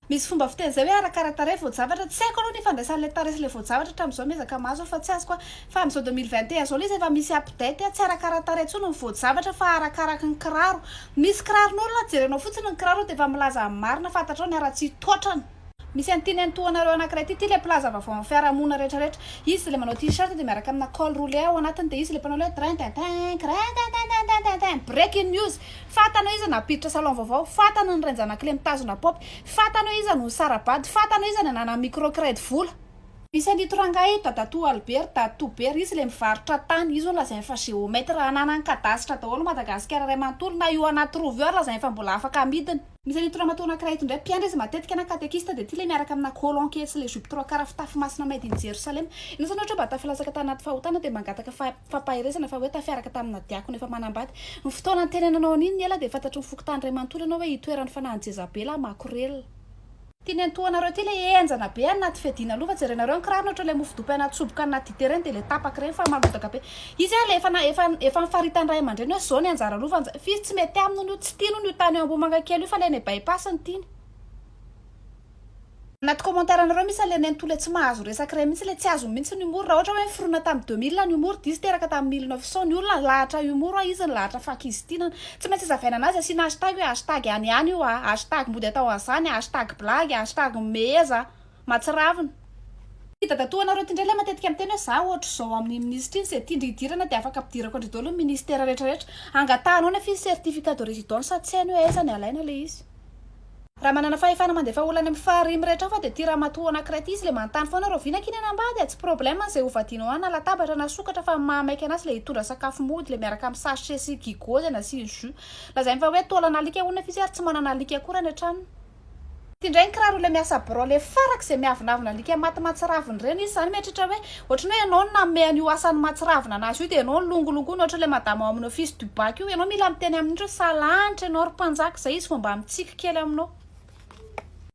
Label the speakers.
Speaker 1: Misy fomba fiteny izay hoe arakara-tarehy voajavatra, tsy haiko aloha ny ifandraisan'ilay tarehy sy ilay voajavatra hatramin'izao miezaka mahazo aho fa tsy azoko a, fa amin'izao 2021 izao ilay izy efa misy update a, tsy arakara-tarehy intsony ny voajavatra fa arakaraky ny kiraro, misy kiraron'olona jerenao fotsiny ny kiraro dia efa milaza ny marina fantatrao ny haratsian-toetrany. Misy an'ity nenitoanareo anankiray ity, ity ilay mpilaza vaovao amin'ny fiarahamonina rehetra rehetra, izy ilay manao t-shirt dia miaraka amina col roulé ao anatiny dia izy ilay mpanao ilay hoe train-tin-tin, crin-tin-tin-tin-tin-tin, breaking news, Fantany hoe iza nampiditra salon vaovao, fantany ny rainjanak'ilay mitazona paopy, fantany hoe iza no nisara-bady, fantany hoe iza nanana micro crède vola. Misy an'ito rangahy ito, dadatoa Albert, dadatoa Bera, izy ilay mivarotra tany, izy hono lazainy fa géomètre, ananany cadastre daholo Madagasikara iray manontolo, na io anaty rova io ary lazainy fa mbola afaka amidiny. Misy an'ito ramatoa anankiray ito indray, mpiandry izy matetika na katekista dia ity ilay miaraka amina colon kely sy ilay jupe trois quarts fitafy masina made in Jerusalem. Ianao izany ohatra hoe mba tafilatsaka tanaty fahotana dia mangataka fampaherezana fa hoe tafiaraka tamina diakona efa manambady. Ny fotoana nitenenanao an'iny ny ela dia fantatry ny fokontany iray manontolo ianao hoe itoeran'ny fanahin'i Jezabela makorelina. Ty nentoanareo ty le henjana be any anaty fiadiana aloha fa jerenareo ny kirarony ohatran'ilay mofo dopy anaty soboka any anaty dite ireny dia le tapaka ireny fa malodaka be. Izy a le efa na efa efa nifaritan'ny ray aman-dreny hoe zao ny anjara lova f'izy tsy mety aminy hono io tsy tiany hono io tany eo Ambohimangakely io fa le any By-pass no tiany. Anaty commentaire nareo misy anle nenitoa le tsy mahazo resaka iray mihitsy le tsy azony mihitsy ny humour raha ohatra hoe niforona tamin'ny 2000 ny humour dia izy teraka tamin'ny 1900 ny olona nilahatra humour a izy nilahatra fakizitinana tsy maintsy azavaina anazy asiana hashtag hoe hashtag any ihany io a hashtag mody atao an'izany hashtag blague hashtag meheza matsiravina. Ty dadatoa anareo ty ndray le matetika miteny hoe za ohatr'izao amin'ny minisitra iny ze tiandry hidirana dia afaka ampidirako andry daholo ny ministera rehetra rehetra angatahanao nefa izy certificat de résidence tsy hainy hoe aiza ny alaina le izy. Raha manana fahefana mandefa olona any amin'ny farihy rehetra ao fa dia ity ramatoa anankiray ity izy ilay manontany foana rahoviana akia ny hanambady a! Tsy problème izay ho vadianao any na latabatra na sokatra fa ny mahamaika anazy ilay hitondra sakafo mody ilay miaraka amin'ny sachet sy gigot izay nasiany jus. Lazainy fa hoe taolana alika hono nefa izy ary tsy manana alika akory any an-tranony. Ity indray ny kiraro ilay miasa birao ilay farak'izay miavonavona alika maty mahatsiravina ireny izy izany mieritreritra hoe ohatran'ny hoe ianao no nanome an'io asany mahatsiravina anazy io dia ianao no longolongoina ohatran'ilay madama ao amin'ny office du bac io ianao mila miteny aminy hoe salanitra ianao ry mpanjaka izay izy vao mba mitsiky kely aminao.